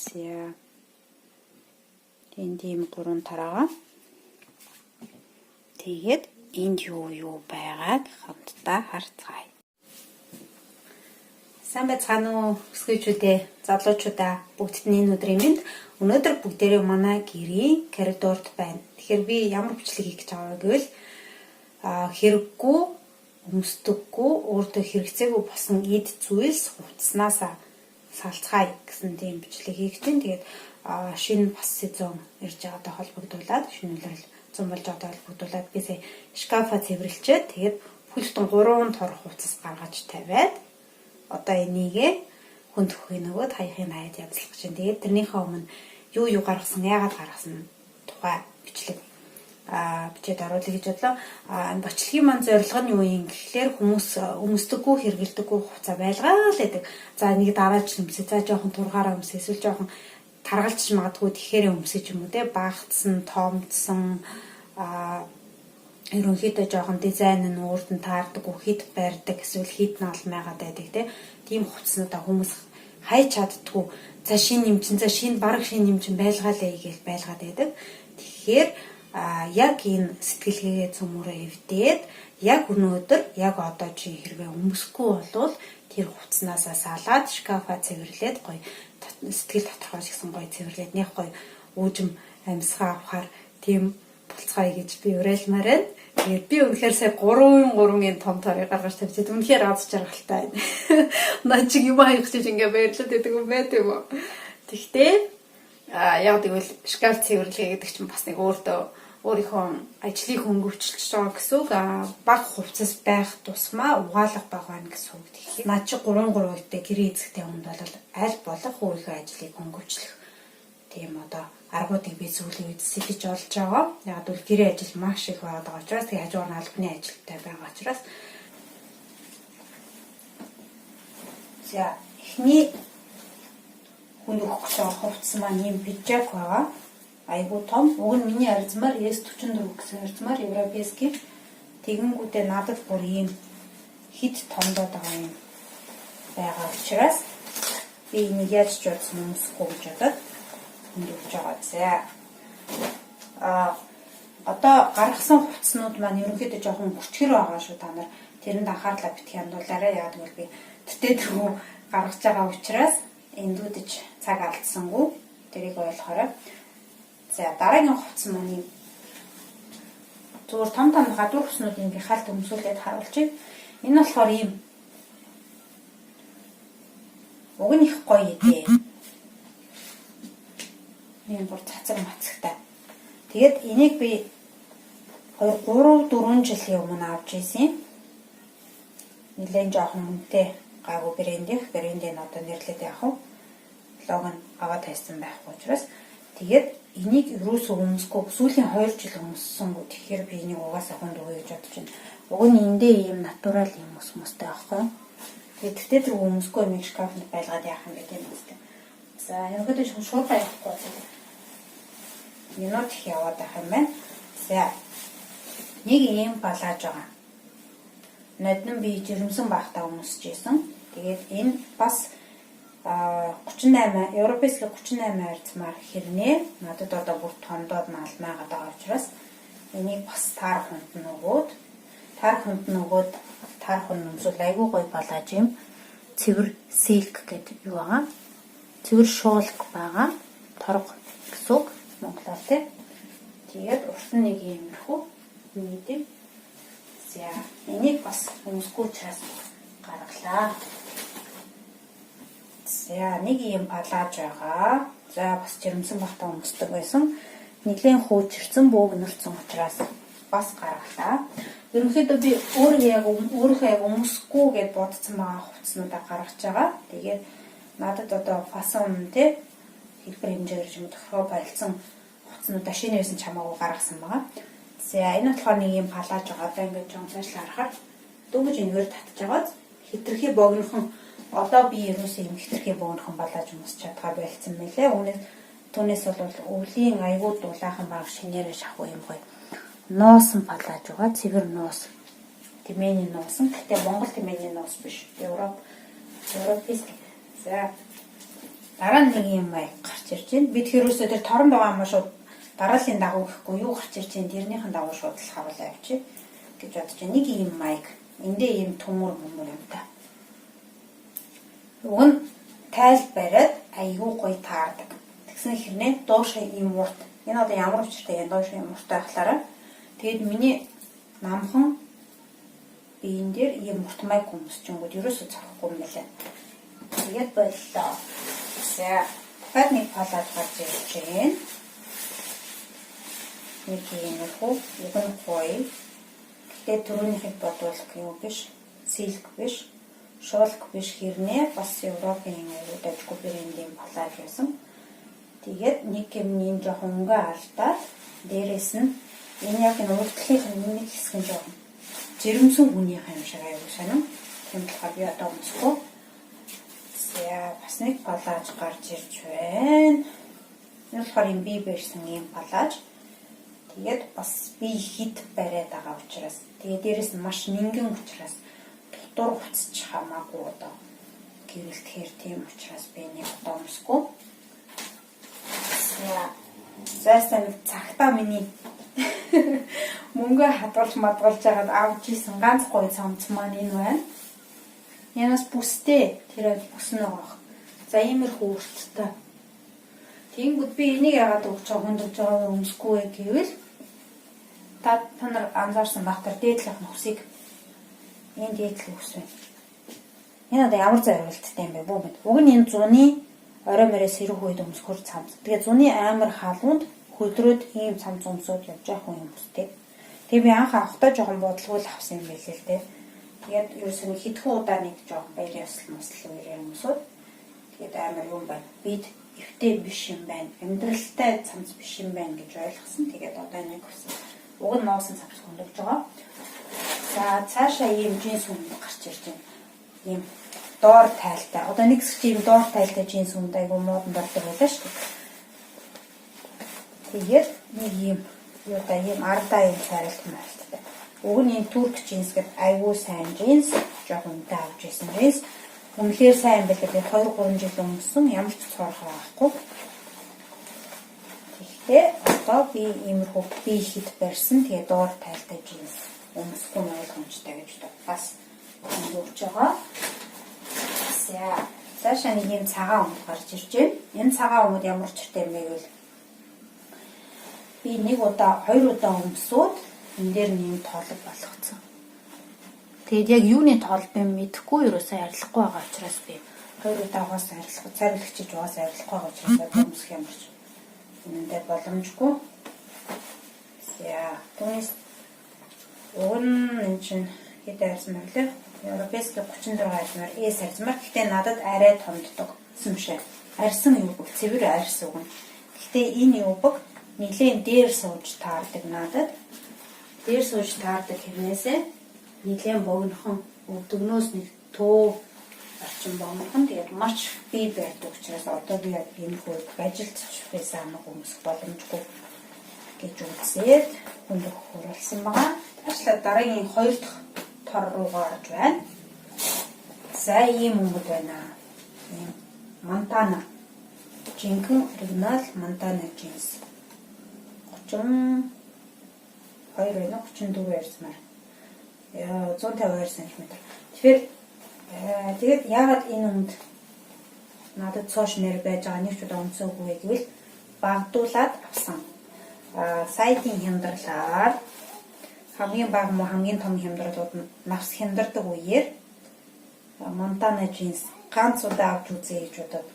За. Энд ийм 3 тараагаа. Тэгээд энд юу юу байгааг хамтдаа харцгаая. Сайн байцгаана уу өсгөөчүүдээ, залуучуудаа бүгдд нь энэ өдрийн мэнд. Өнөөдөр бүгдээрээ манай гэрийн коридорт байна. Тэгэхээр би ямар бичлэг хийх гэж байгаа вэ гэвэл хэрэггүй, өмсдөггүй, өөртөө хэрэгцээгүй болсон эд зүйлс хувцснаасаа салцгаая гэсэн тийм бичлэг хийх гэж байна. Тэгээд шинэ бас сезон ирж байгаатай холбогдуулаад, шинэ улирал зун болж байгаатай холбогдуулаад би сая шкафа цэвэрлчээд тэгээд бүхэлдэн 3 тор хувцас гаргаж тавиад одоо энийгээ хүн төхөхийн нөгөөд хаяхын хаяад янзлах гэж байна. Тэгээд тэрнийхээ өмнө юу юу гаргасан, яагаад гаргасан тухай бичлэг бичээд оруулъя гэж бодлоо. Энэ бичлэгийн маань зорилго нь юу юм гэхлээр хүмүүс өмсдөггүй, хэрэглэдэггүй хувцас байлгаа л гэдэг. За нэг дарааж өмсөө, за жоохон тургаараа өмсөө, эсвэл жоохон таргалж магадгүй тэгэхээр өмсөж юм уу те, баагдсан, тоомдсон, ерөнхийдөө жоохон дизайн нь өөрт нь таардаггүй, хэд барьдаг, эсвэл хэд наалмайгаад байдаг те. Тийм хувцснуудаа хүмүүс хайж чаддгүй. За шинэ юм чинь, за шинэ бараг шинэ юм чинь байлгаалаа гэж байлгаад байдаг. Тэгэхээр яг энэ сэтгэлгээгээ цөмөрөө эвдээд яг өнөөдөр яг одоо чи хэрвээ өмсөхгүй болвол тэр хувцснаасаа салаад шкафа цэвэрлээд гоё сэтгэл тодорхой гэсэн гоё цэвэрлээд нэг гоё үүжим амьсгаа авахар тийм болцгоё гэж би уриалмаар байна. Тэгээд би үнэхээр сая 3-3-ын том торыг гаргаж тавьчихад үнэхээр аз жаргалтай байна. Наа чиг юм хаях чиж ингээ баярлаад байдаг юм байна тийм үү. Тэгтээ яг тэгвэл шкаф цэвэрлэгээ гэдэг чинь бас нэг өөртөө өөрийнхөө ажлыг хөнгөвчлөж байгаа гэсэн үг. Баг хувцас байх тусмаа угаалга баг байна гэсэн үг. Тэгэхээр наа чи 3-3 үедээ гэрээ эзэгтэй хүнд бол аль болох өөрийнхөө ажлыг хөнгөвчлөх тийм одоо аргуудыг би сүүлийн үед сэлж олж байгаа. Яг бол гэрээ ажил маш их байгаа учраас тэгээ хажуугаар нь албаны ажилтай байгаа учраас. За эхний хүн өгөх гэсэн хувцас маань ийм пиджак байгаа. Айгуу том. Уг нь миний арзмаар S44 гэсэн арзмаар европейский. Тэгэнгүүтээ надад бүр ийм хит томдоод байгаа юм байгаа учраас би энийг яаж ч бодсон өмсөхгүй гэж бодоод өгч байгаа. За. Одоо гаргасан хувцснууд маань ерөнхийдөө жоохон хүчгэр байгаа шүү та нар. Тэрэнд анхаарлаа битгий хандуулаарай. Яг гэвэл би тэтэй тэрхүү гаргаж байгаа учраас эндүүдэж цаг алдсангүй. Тэрийг ойлгоорой. За дараагийн хувцас маань юм зүгээр том том гадуур хувцснуудын би халт өмсүүлээд харуулчих. Энэ болохоор ийм уг нь их гоё ээ. Ийм бүр цацаг мацагтай. Тэгээд энийг би 2 3 4 жилийн өмнө авч ийсэн. Нилээн жоохон үнэтэй гайгүй брэндийнх. Брэндийг одоо нэрлээд яах вэ? Лог нь аваад тавьсан байхгүй учраас. Тэгээд энийг юусоо өмсөхгүй сүүлийн 2 жил өмссөнгүү. Тэгэхээр би энийг угаасаа хүнд өгье гэж бодож байна. Уг нь эндээ ийм натурал юм ус мөстэй байхгүй. Тэгээд тэртээ тэр өмсөхгүй юм шкафнд байлгаад яах юм бэ тийм үстэй. За ерөнхийдөө шуурхай явахгүй бол минут их яваад байх юм байна. За нэг ийм балааж байгаа. Ноднон би жирэмсэн байхдаа өмсөж исэн. Тэгээд энэ бас 38 европейский 38 арзмаар хэрнээ надад одоо бүр тондоод наалмайгаад байгаа учраас энийг бас таар хүнд нь өгөөд таар хүн өмсвөл айгүй гоё балааж юм. Цэвэр силк гэдэг юу байгаа. Цэвэр шуулг байгаа. Торго гэсэн үг монголоор тий. Тэгээд урт нь нэг иймэрхүү нийтэм. За энийг бас өмсөхгүй учраас гаргалаа. За нэг ийм палаж байгаа. За бас жирэмсэн бахтаа өмсдөг байсан. Нилээн хуучирсан, бөөгнөрцөн учраас бас гаргалаа. Ерөнхийдөө би өөрийнхөө яг өмсөхгүй гэд бодсон байгаа хувцснуудаа гаргаж байгаа. Тэгээд надад одоо фасон тий хэлбэр хэмжээгээр ч юм уу тохиргоо болцсон хувцснуудаа шинэ байсан ч хамаагүй гаргасан байгаа. За энэ болохоор нэг ийм палаж байгаа. Одоо ингээд жоон цаашлаа харахаар дөнгөж энэгээр татж байгааз хитрхи богинохон. Одоо би ерөөсөө юм хитрхи богинохон балааж өмсч чадгаа болцсон мэлээ. Үүнээс түүнээс бол өвлийн айгуу дулаахан баг шинээрээ шахуу юм гоё. Нуусан палааж байгаа. Цэвэр нуус. Тэмээний нуусан. Гэтэ Монгол тэмээний нуус биш. Европ европейский. За дараа нь нэг юм аяг гарч ирж байна. Би тэгэхээр өөрсдөө тэр торонд байгаа юм шууд дарааллын дагуу гэхгүй юу гарч ирж байна. Тэрнийхэн дагуу шууд л харуулаа явчих гэж бодож байна. Нэг ийм майк. Эндээ ийм төмөр мөмөр юмтай. Уг нь тайл бариад айгүй гоё таардаг. Тэгсэн хэрнээ доошоо ийм урт. Энэ одоо ямар учиртай юм доошоо ийм урт байхлаараа тэгээд миний намхан биен дээр ийм урт майк өмсчингүүд ерөөсөө цохихгүй юм байлаа. Тэгээд боллоо. За, дахиад нэг палаж гарч ирж байна. Нэг иймэрхүү, уг нь гоё. Гэхдээ түрүүнийхийг бодвол юу биш, silk биш, шуулк биш хэрнээ бас Европын аюу дажгүй брендийн палаж байсан. Тэгээд нэг юм энэ жоохон өнгө алдаад дээрэс нь энэ яг энэ урдлынх нь нэг хэсэг нь жоохон жирэмсэн хүнийх юм шиг аюу сонин. Тийм болохоор би одоо өмсөхгүй. За, бас нэг палаж гарч ирж байна. Энэ болохоор юм би барьсан ийм палаж. Тэгээд бас би хит бариад байгаа учраас тэгээд дээрэс нь маш нингэн учраас дотор хувцч хамаагүй одоо гэрэлтэхээр тийм учраас би нэг одоо өмсөхгүй. За, зайсаа нэг цагтаа миний мөнгө хадгалж мадгалж хагаад авч исэн ганц гоё цамц маань энэ байна. Янаас бүстэй, тэр бүс нь байгаа. За, иймэрхүү урттай. Тэнгүүд би энийг яагаад өгч байгаа хүндэж байгаа өмсөхгүй вэ гэвэл та нар анзаарсан байх тэр дээдлэх нөхсийг энэ дээдлэх үс байна. Энэ одоо ямар зориулттай юм бэ бүү мэд. Уг нь энэ зуны орой морой сэрүүх үед өмсөхөр цамц. Тэгээ зуны амар халуунд хөдрөөд ийм цамц өмсөд явж байгаа хүн юм өстэй. Тэгээ би анх авахдаа жоохон бодлого л авсан юм байлээ л дээ. Тэгээд ерөөсөө нэг хэдхэн удаа нэг жоохон баяр ёслол мослол үеэр өмсөд тэгээд амар юм байна. Бид эвтэй биш юм байна. Амьдралтай цамц биш юм байна гэж ойлгосон. Тэгээд одоо нэг өссөн. Уг нь нуусан цамц хөндөж байгаа. За, цаашаа ийм джинс өмд гарч ирж байна. Ийм доор тайлтай. Одоо нэг хэсэг ийм доор тайлтай джинс өмд айгу модонд ордог байлаа шүү дээ. Тэгээд нэг ийм юу да ийм ардаа ийм цайралт майлттай. Уг нь энэ турк джинс гэдэг айгу сайн джинс, жоохон үнэтэй авч ирсэн джинс. Үнэхээр сайн байлаа. Би 2 3 жил өмсөн, ямар ч цоорхоо авахгүй. Тэгэхдээ одоо би иймэрхүү би хит барьсан. Тэгээ доор тайлтай джинс өмсөхгүй нь ойлгомжтой гэж бас хөндөж байгаа. За, цаашаа нэг юм цагаан өмд гарч ирж байна. Энэ цагаан өмд ямар учиртай юм бэ гэвэл би нэг удаа, хоёр удаа өмсөөд энэ дээр нэг тоолог болгоцсон. Тэгээд яг юуны тоолб юм мэдэхгүй ерөөсөө арилгахгүй байгаа учраас би хоёр удаа угаас арилгах, цайруулагчиж угаас арилгахгүй байгаа учраас одоо өмсөх юм ч энэндээ боломжгүй. За, түүнээс уг нь энэ чинь хэд арьсан мэрлээ? Европейский 36 арьсмаар, S арьсмаар. Гэхдээ надад арай томддог юм шиг. Арьсан юбок, цэвэр арьс уг нь. Гэхдээ энэ юбок нэлээд дээр сууж таардаг надад. Дээр сууж таардаг хэрнээсээ нэлээд богинохон өвдөгнөөс нэг төө орчин богинохон тэгээд маш бий барьдаг учраас одоо би яг энэ хүү ажилтж байсан амаг өмсөх боломжгүй гэж үзээд хүнд өгөх хурлсан байгаа. Таашлаа дараагийн хоёр дахь тор руугаа орж байна. За, ийм өмд байна. Ийм Montana. Жинхэнэ оригинал Montana джинс. 32 байна, 34 ярьсмаар. Яа, 152 см. Тэгэхээр тэгээд яагаад энэ өмд надад цоош нэр байж байгаа нэг ч удаа өмсөөгүй вэ гэвэл багадуулаад авсан. Сайтын хямдралаар хамгийн бага муу хамгийн том хямдралууд нь навс хямдардаг үеэр Montana джинс ганц удаа авч үзье гэж бодоод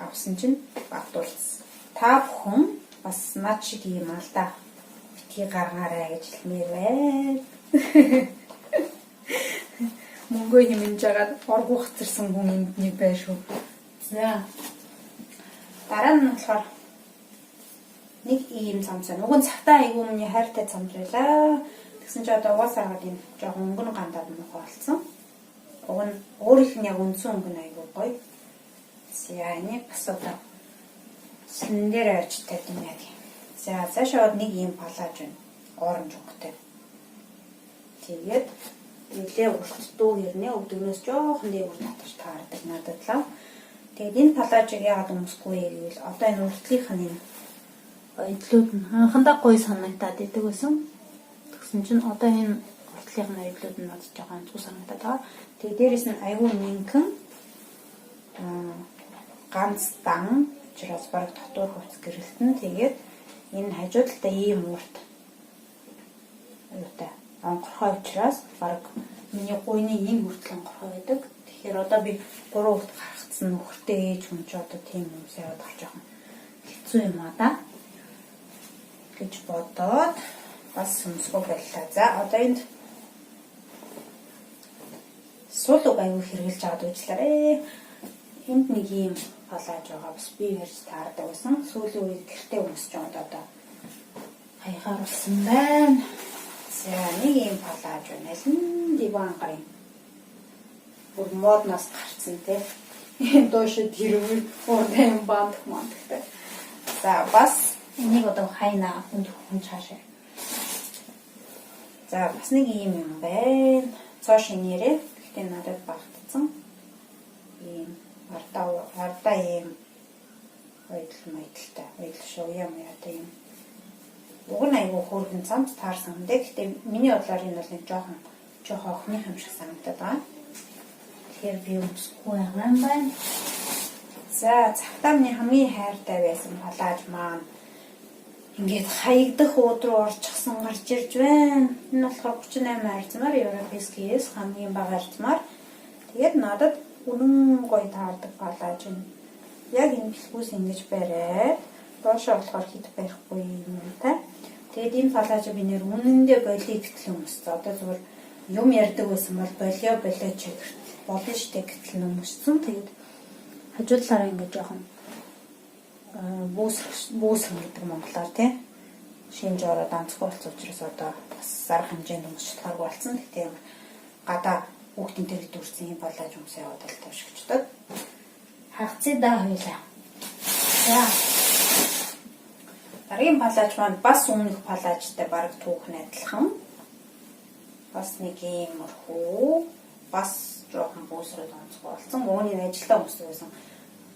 авсан чинь багадуулсан. Та бүхэн бас над шиг ийм алдаа битгий гаргаарай гэж хэлмээр байна. Мөнгөө хэмнэж жагаад оргуу хоцорсон хүн энд нэг байна шүү. За. Дараа нь болохоор нэг ийм цамц байна. Уг нь цагтаа айгүй миний хайртай цамц байлаа. Тэгсэн чи одоо угаасаа хагаад ийм жоохон өнгөн гандаад муухай болсон. Уг нь өөрийнх нь яг үндсэн өнгө нь айгүй гоё. За, энийг бас одоо сүн дээр авч тавьд юм яа. За, цаашаа нэг ийм палаж байна. Оранж өнгөтэй. Тэгээд нэлээ урт дүү хэрнээ өвдөгнөөс жоохон дээгүүр татаж таардаг надад лав. Тэгээд энэ палаажийг яагаад өмсөхгүй вэ гэвэл одоо энэ уртлынх нь энэ Ойдлууд нь анхандаа гоё санагдаад идэг байсан. Тэгсэн чинь одоо энэ уртлынх нь ойдлууд нь надад жоохон онцгой санагдаад байгаа. Тэгээд дээрэс нь айгүй нинхэн ганц дан учраас бараг дотуур хувцас гэрэлтэн. Тэгээд энэ хажуу талдаа ийм урт юутай онгорхой учраас бараг миний гуйны энэ хүртэл онгорхой байдаг. Тэгэхээр одоо би 3 хүүхд гаргацсан нөхөртэй ээж хүн ч одоо тийм юм яваад авч жоохон хэцүү юм а да гэж бодоод бас өмсгөө боллаа. За одоо энд сул үг аягүй хэрэгжилж аваад уучлаарай. Энд нэг ийм палааж байгаа. Бас би ярьж таардаг байсан. Сүүлийн үед гэртээ өмсөж байгаад одоо Хаягаар болсон байна. За нэг ийм палааж байна. Аль нь диван гарын. Бүр модноос гарцсан те. Доош тэрвэр урд юм бандах мандахтай. За бас Энийг одоо хайна хүн хүн цаашаа. За бас нэг ийм юм байна. Цоо шинээрээ. Гэхдээ надад багтцсан. Ийм ардаа ийм ойдол майдалтай. Ойдол шүү юм яа ийм. Уг нь айгүй хөөрхөн цамц таарсан юм дээ. Гэхдээ миний бодлоор энэ бол нэг жоохон жоохон охиных юм шиг санагдаад байгаа. Тэгэхээр би өмсөхгүй байгаа юм байна. За цагтаа миний хамгийн хайртай байсан палааж маань ингээд хаягдах ууд руу орчихсон гарч ирж байна. Энэ болохоор 38 арзмаар Европейский хамгийн бага арзмаар. Тэгээд надад үнэн гоё таардаг палааж юм. Яг энэ бэлхүүс ингэж бариад доошоо болохоор хэд барихгүй юм та. Тэгээд энэ палааж би нэр үнэндээ болиг гэтэл өмссөн. Одоо зүгээр юм ярьдаг байсан бол болио болооч болно штэ гэтэл өмссөн. Тэгээд хажуу талаараа ингэж жоохон бүүсрэн гэдэг монголоор тий. Шинж ороод онцгой болсон учраас одоо бас зарах хэмжээнд өмсч чадхааргүй болсон. Гэхдээ ямар гадаа хүүхдийн тэрэг дүүрсэн юм балааж өмсөө яваад л тавшигчдод. Хагцээ да хоёлаа. За. Дараагийн палааж маань бас өмнөх палаажтай бараг түүхэн адилхан. Бас нэг иймэрхүү бас жоохон бүүсрээд онцгой болсон. Үүний ажилдаа өмсдөг байсан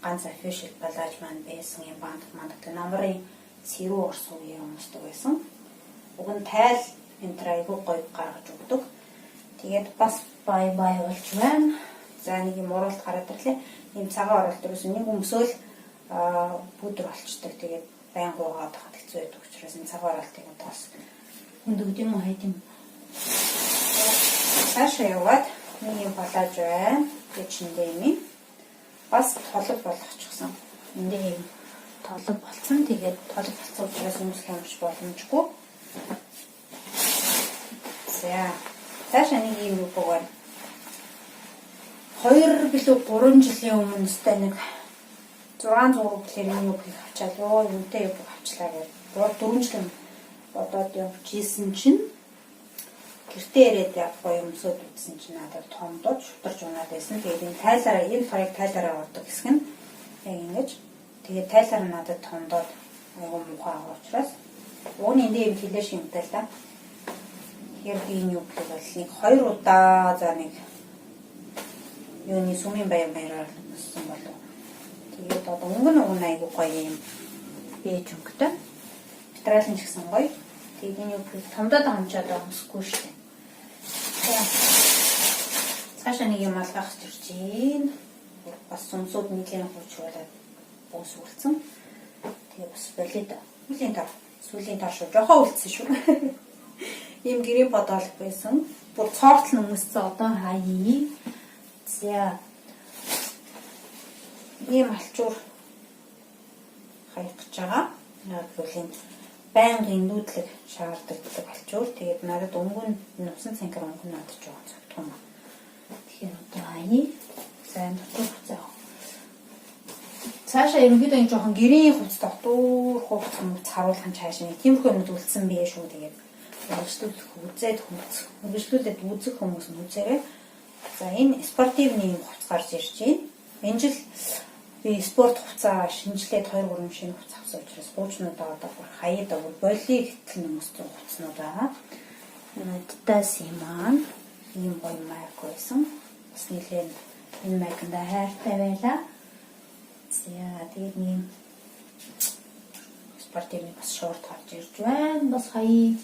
ганц official палааж маань байсан юм банд мандагтай намрын сэрүү орс үеэр өмсдөг байсан. Уг нь тайл энэ төр айгүй гоё гаргаж өгдөг. Тэгээд бас бай бай болж байна. За нэг юм уруулт гараад ирлээ. Ийм цагаан оролт дөрөс нэг өмсөөл пудр болчдөг. Тэгээд байн гуугаад хахад хэцүү байдаг учраас энэ цагаан оролтыг одоо бас Өндөг юм уу хайд юм. Цаашаа яваад нэг юм палааж байна. Гэж эндээ юм. Бас толог болгочихсон. Эндээ юм Толог болцсон. Тэгээд толог болсон учраас өмсөх юмш боломжгүй. За. Цаашаа нэг юм юу байна. 2 билүү 3 жилийн өмнө өстэй нэг 600 рублээр энэ юбкийг авчаад ёо юунтэй юбк авчлаа гэж 3 4 жилийн бодоод явж исэн чинь гэртээ ирээд яг гоё өмсөд үзсэн чинь надад томдоод шутарч унаад байсан. Тэгээд энэ тайлаараа энэ фарыг тайлаараа ордог хэсэг нь яг ингэж тэгээд тайлаараа надад томдоод айгу муухай байгаа учраас уг нь эндээ юм хилээш юмтай л да. Тэгэхээр би энэ юбкийг бол нэг 2 удаа за нэг юуны сүмийн баян баяраар өмссөн болов. Тэгээд одоо өнгө нь уг нь айгу гоё юм бэж өнгөтэй. Материал нь ч гэсэн гоё. Тэгээд энэ юбкийг томдоод байгаа юм чи одоо өмсөхгүй шүү дээ. Цаашаа нэг юм алгах ирж байна. Бас сүмсүүд нэлийн хуучруулаад бүүс үлдсэн. Тэгээ бас болид. Сүүлийн тар. Сүүлийн тар шүү. Жохоо үлдсэн шүү. Ийм гэрийн бодоолох байсан. Бүр цоортол өмссөн Одоо хаяа. За. Ийм алчуур хаях гэж байгаа. Яг гэвэл энэ байнгын нүүдлэг шаарддаг алчуур. Тэгээд надад өнгө нь усан цанкар өнгө нь надад жоохон цогтох юм. Тэгэхээр одоо хаяа. За энэ дотор хуцаа. Цаашаа ерөнхийдөө энэ жоохон гэрийн хувцас дотор хувцас мууц харуулах нь цааш нэг тиймэрхүү юмуд үлдсэн бэ шүү. Тэгээд үргэлжлүүлэх үзээд хүмүүс үргэлжлүүлээд үзэх хүмүүс нь үзээрэй. За энэ спортивны юм хувцас гарч ирж байна. Энэ жил би спорт хувцаа шинжилээд 2 3 шинэ хувцас авсан учраас хуучнуудаа одоо бүр хаяад бүр болиг хэтэл нөмссөн хувцснууд байгаа. Adidas юм аа. Ийм гоё майк байсан. Бас нэлээд Энэ майканда хайртай байлаа. За, тэгээд нэг спортивны бас шорт гарч ирж байна. Бас хаяа.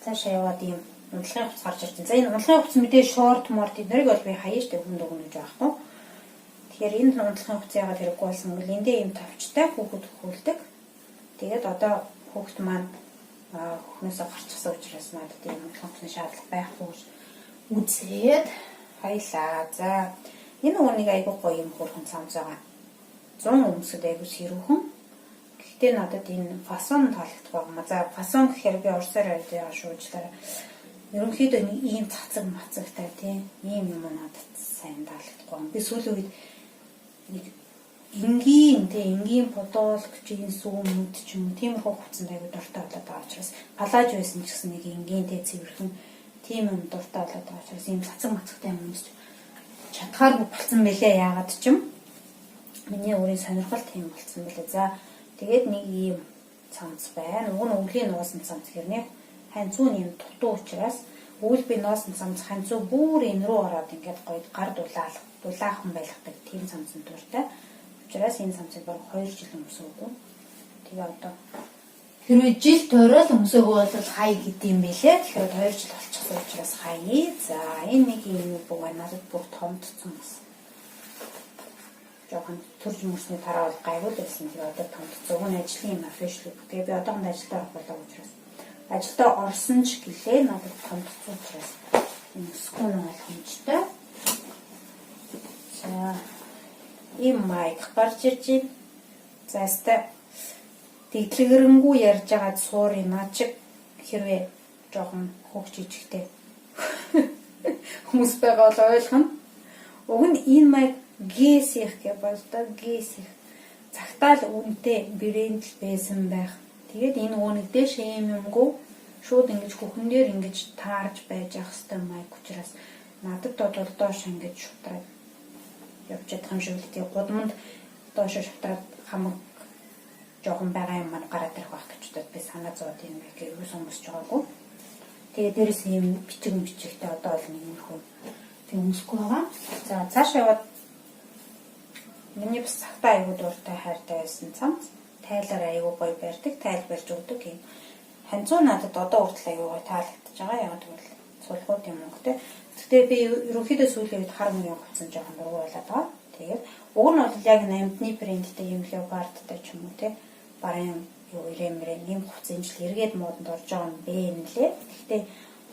Цаашаа яваад ийм унтлагын хувцас гарч ирж байна. За, энэ унтлагын хувцас мэдээ шорт морт эднэрийг бол би хаяа штэ, хүнд өгнө гэж байхгүй. Тэгэхээр энэ унтлагын хувцас яагаад хэрэггүй болсон гэвэл эндээ ийм товчтой хүүхэд хөхүүлдэг. Тэгээд одоо хүүхэд маань хөхнөөсөө гарчихсан учраас надад ийм унтлагын хувцасны шаардлага байхгүй гэж үзээд хаялаа. За, энэ нөгөө нэг айгүй гоё юм хөөрхөн цамц байгаа. 100 өмсөд айгүй сэрүүхэн. Гэхдээ надад энэ фасон таалагдах байгаа. За, фасон гэхээр би орсоор авд яа шуучлаарай. Ерөнхийдөө нэг ийм цацаг мацагтай тийм ийм юм надад сайн таалагдахгүй. Би сүүлийн үед нэг энгийн тийм энгийн подолк жин сүүм нүд ч юм уу тиймэрхүү хувцсанд айгүй дуртай болоод байгаа учраас палаж байсан ч гэсэн нэг энгийн тийм цэвэрхэн тийм юм дуртай болоод байгаа учраас ийм цацаг мацагтай юм өмсч чадхааргүй болцсон мэлээ, яагаад ч юм миний өөрийн сонирхол тийм болцсон мэлээ. За, тэгээд нэг ийм цамц байна. Уг нь өвлийн нуусан цамц хэрнээ ханцуу юм дутуу учраас өвөл би нуусан цамц ханцуу бүр энэ рүү ороод ингээд гоё гар дулаалах дулаахан байлгадаг тийм цамцан дуртай. Учраас энэ цамцыг баг 2 жил өмсөөгүй. Тэгээ одоо Хэрвээ жил тойрол өмсөөгүй бол хай гэдэм бэлээ. Тэгэхээр 2 жил болчихсон учраас хаяа. За, энэ нэг юм бүх надад бүр томдсон бас. Жохон төрж мөрсний дараа бол гайгүй л байсан. Тэгээ одоо томдсон. Уг нь ажлын юм official. Тэгээ би одоохонд ажилдаа орох болоо учраас ажилдаа орсон ч гэлээ надад томдсон учраас өмсөхгүй нь боломжтой. За, ийм майк гарч ирж байна. За, өстой дэлгэрэнгүй ярьж байгаа суурь наа чиг хэрвээ жоохон хөөх жижигтэй хүмүүс байгаа бол ойлгоно. Уг нь энэ майк Гэсих гэх болдог. Гэсих цагтаал үнэтэй брэнд л байсан байх. Тэгээд энэ нөгөө нэг дээш юм юмгүй шууд ингэж хөхөн дээр ингэж таарж байж явах хэвээр майк учраас надад бол доош ингэж шутраад явж чадах юм шиг л, тэгээ гудамд доош шутраад хамаг жоохон байгаа юм маань гараад ирэх байх гэж бодоод би санаа зовоод юм яг ерөөс өмсөж байгаагүй. Тэгээ дээрэс ийм бичиг бичигтэй одоо бол нэг юмхүү тэг өмсөхгүй байгаа. За, цаашаа яваад миний бас цагтаа айгуу дуртай хайртай байсан цамц тайлаар айгуу гоё барьдаг, тайл барьж өгдөг юм. Ханцуу надад одоо хүртэл айгуу гоё таалагдчихж байгаа. Яг тэгвэл сулгууд юм өнгөтэй. Гэхдээ би ерөнхийдөө сүүлийн үед хар мөнгөний хувцсан жоохон дургүй болоод байгаа. Тэгээд уг нь бол яг намдны брендтэй юм леопардтай ч юм уу те барын юу ирэмрээ нэм хувцас энэ жил эргээд модонд орж байгаа юм бэ нэлээ. Гэхдээ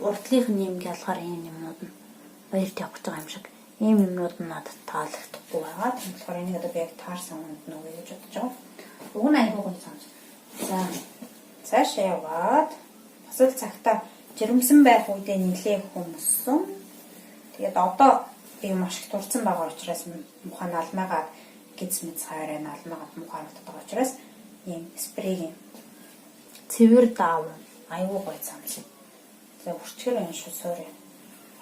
урдлынх нь юм ялгаар ийм юмнууд нь баярт явах гэж байгаа юм шиг. Ийм юмнууд нь надад таалагдахгүй байгаа. Тийм болохоор энийг одоо би яг таарсан хүнд нүгэ гэж бодож байгаа. Уг нь айгүй гоё цамц. За, цаашаа яваад бас л цагтаа жирэмсэн байх үедээ нилээх хүмүүссэн. Тэгээд одоо би маш их турцсан байгаа учраас муухай налмаагаад гиз мэд цаарай налмаагаад муухай харагдаад байгаа учраас ийм спрейгийн цэвэр даав айгүй гоё цамц. За, үрчгэр байна шүү, sorry.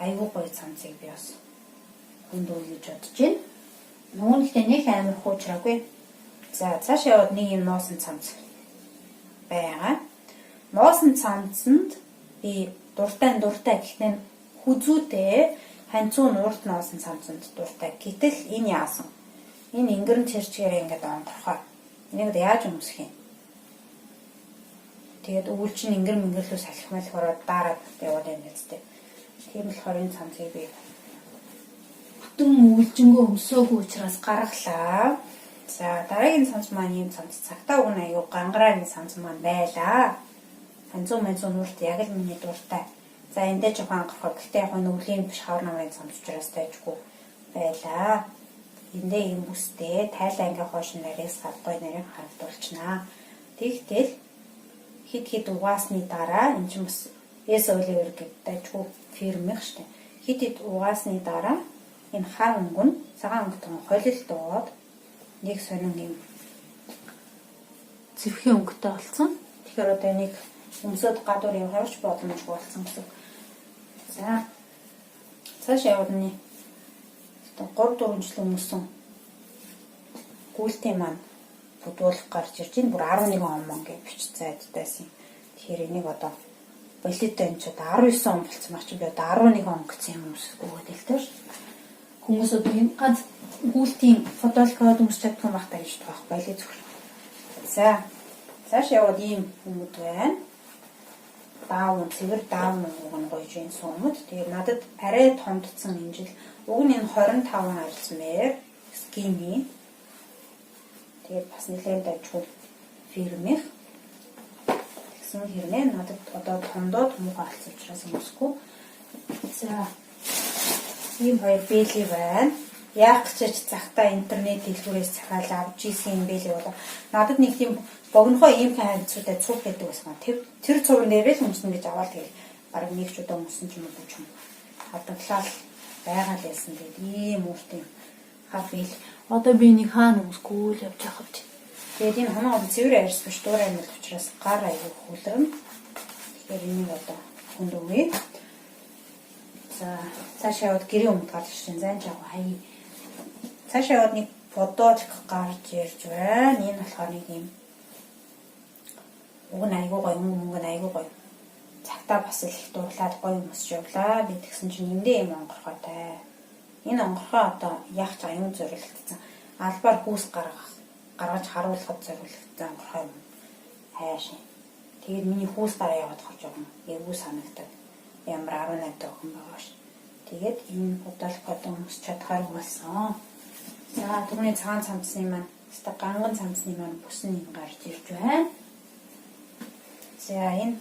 Айгүй гоё цамцыг би бас хүнд үе гэж бодож байна. Нөгөө нэгтэй нэг амар хуучраагүй. За, цаашаа яваад нэг юм нуусан цамц байгаа. Нуусан цамцанд би дуртай дуртай гэхдээ хүзүүтэй ханцуу нуурт нуусан цамцанд дуртай. Гэтэл энэ яасан? Энэ ингэрэн чирчгээрээ ингээд онгорхоо. Энийг яаж өмсөх юм? Тэгээд өвөл чинь ингэр мэнгэрлүү салхимал хороод daarаад яваад байна гэжтэй. Тийм болохоор энэ цамцыг би бүтэн өвлжөнгөө өмсөөгүй учраас гаргалаа. За, дараагийн цамц маань ийм цамц, цагтаа уг нь аюу гангарааны цамц маань байлаа. Ханзуу манзуу нуурт яг л миний дуртай. За, эндээ жоохон ангарах. Гэхдээ яг нь өвлийн биш хавар намрын цамц учраас тайжгүй байлаа. Эндээ ийм бүстэй тайлаа ингээ хоош нарийн сав гой нарийн харагдуулчнаа. Тэгтэл хид хид угаасны дараа энэ чинь бас S Oliver гэдэг дайжгүй фирм их штэ. Хид хид угаасны дараа энэ хар өнгө нь цагаан өнгөтэйгэн холилдоод нэг сонин юм зэвхийн өнгөтэй болсон. Тэгэхээр одоо энийг өмсөд гадуур явах явж боломжгүй болсон гэсэн. За, цаашаа яваад нь 3 4 жил өмсөн гүйлтэй маань бүдүүлэх гарч ирж байна. Бүр 11 он мон гэж бичсэн айдтайсан. Тэгэхээр энийг одоо болит энэ ч одоо 19 он болцсон баг чи би одоо 11 он гэсэн юм өмсөхгүй гэдэг л дээ. Хүмүүс одоо энэ ганц гүйлтийн футболкод өмсч чаддаг юм байх та гэж байгаа байхгүй л зүгээр. За цааш яваад ийм хүмүүд байна. Даун цэвэр даун уг нь гоё жинс өмд. Тэгээд надад арай томдсон энэ жил уг нь энэ 25 размер skinny. Тэгээд бас нэлээд дажгүй фирмих. Тэгсэн хэрнээ надад одоо томдоод муухай болсон учраас өмсөхгүй. За ийм хоёр бээлий байна. Яах гэж ч цагтаа интернет дэлгүүрээс захиал авч исэн юм бэлээ болоо. Надад нэг тийм богинохоо ийм хайцуутай цуг байдаг байсан. Тэр цуван дээрээ л өмснө гэж аваад тэгэл бараг нэг ч удаа өмсөн ч юм уу ч юм. Хадгалаад байгаа л байсан. Тэгээд ийм уурт юм хав бэл. Одоо би нэг хаана өмсөхгүй л явж явах вэ? Тэгээд энэ хамгийн гол цэвэр арьс биш дуур амьд учраас гар аягүй хүлэрнэ. Тэгэхээр энийг одоо хүнд өгье. За цаашаа яваад гэрээ өмд гарч ирсэн. Зайн жаа хаяа. Цаашаа яваад нэг футболк гарч ирж байна. Энэ болохоор нэг юм уг нь айгүй гоё, мөнгө нь айгүй гоё. Цагтаа бас л их дурлаад гоё өмсч явлаа. Би тэгсэн чинь эндээ юм онгорхойтой. Энэ онгорхой одоо яах ч аюун зориулагдсан. Албаар хүүс гаргаж харуулахад зориулагдсан онгорхой юм. Хайш. Тэгээд миний хүүс гараа яваад хож байгаа юм. Эвгүй санагдаад. Ямар 18 та охин байгаа ш. Тэгээд энэ футболк одоо өмсч чадхаар болсон. За түрүүний цагаан цамцны маань, өстой ганган цамцны маань бүсэн энэ гарч ирж байна. За энэ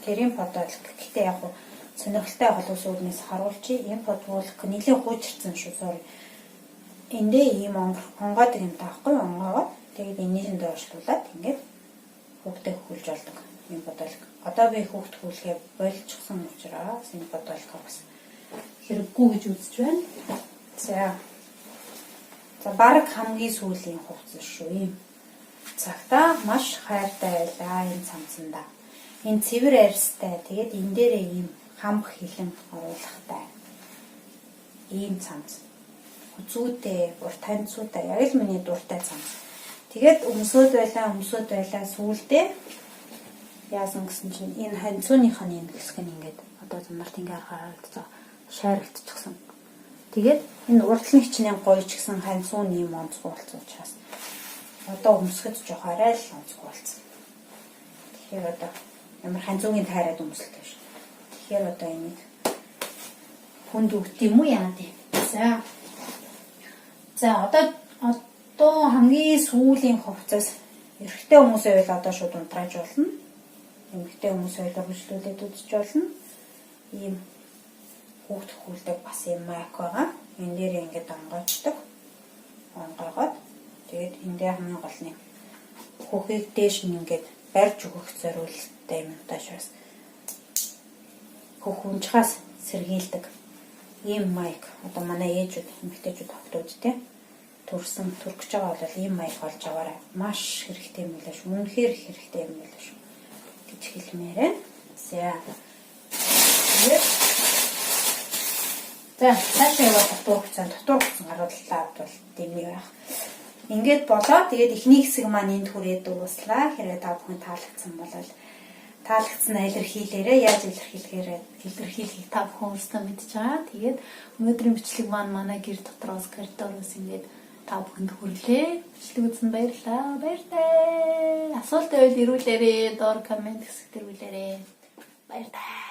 гэрийн футболк гэхдээ яг хуу сонирхолтой холоос үүднээс харуулчих. Энэ футболк нэлээд хуучирсан шүү. Sorry. Эндээ ийм онгойдог юм таахгүй онгоогоод тэгээд энэний нь доошлуулад ингээд хүүхдээ хөлж болдог юм футболк. Одоо би хүүхд хүлгээ болчихсон учраас энэ футболк бас хэрэггүй гэж үзэж байна. За. За бараг хамгийн сүүлийн хувцас шүү юм. Цагтаа маш хайртай байлаа энэ цамцандаа. Энэ цэвэр арьстай тэгээд энэ дээрээ ийм хамх хилэн оруулахтай. Ийм цамц. Зүүтэй, урт танцуутай яг л миний дуртай цамц. Тэгээд өмсөөд байлаа сүүлдээ яасан гэсэн чинь энэ ханцууных нь энэ хэсэг нь ингээд одоо замарт ингээ харагдаж байгаа шайрагдчихсан. Тэгээд энэ урдлын хичнээн гоё ч гэсэн ханцуун ийм онцгой болсон учраас одоо өмсөхөд жоох арай л онцгой болсон. Тэгэхээр одоо ямар ханцуугийн тайраад өмсөлтэй биш. Тэгэхээр одоо энийг хүнд өгд юм уу яа тийм. За. За одоо хамгийн сүүлийн хувцас эрэгтэй хүмүүс байвал одоо шууд унтрааж болно. Эмэгтэй хүмүүс байвал хөрвүүлээд үзэж болно. Ийм хүүхд хүүлдэг бас ийм майк байгаа. Энэ дээр ингээд онгойчдаг. Онгойгоод тэгээд энэ дээр хамгийн гол нь хүүхийг дээш нь ингээд барьж өгөх зориулттай юм таашаас хөх унжихаас сэргийлдэг ийм майк. Одоо манай ээжүүд эмэгтэйчүүд охтууд те төрсөн төрөх гэж байгаа бол ийм майк олж аваарай. Маш хэрэгтэй юм билээ шүү. Үнэхээр хэрэгтэй юм билээ шүү гэж хэлмээр байна. За. Тэгээд за цаашаа яваад дотор хугацаанд гаргаллаа бол дэмий байх. Ингээд болоо. Тэгээд эхний хэсэг маань энд хүрээд дууслаа. Хэрвээ та бүхэн таалагдсан бол таалагдсан илэрхийлээрэй. Яаж илэрхийлэхийг та бүхэн өөрсдөө мэдж байгаа. Тэгээд өнөөдрийн бичлэг маань манай гэр дотроос коридороос ингээд та бүхэнд хүрлээ. Бичлэг үзсэнд баярлалаа. Баяртай. Асуулт байвал ирүүлээрэй. Доор коммент хэсэг дээр үлээрэй. Баяртай.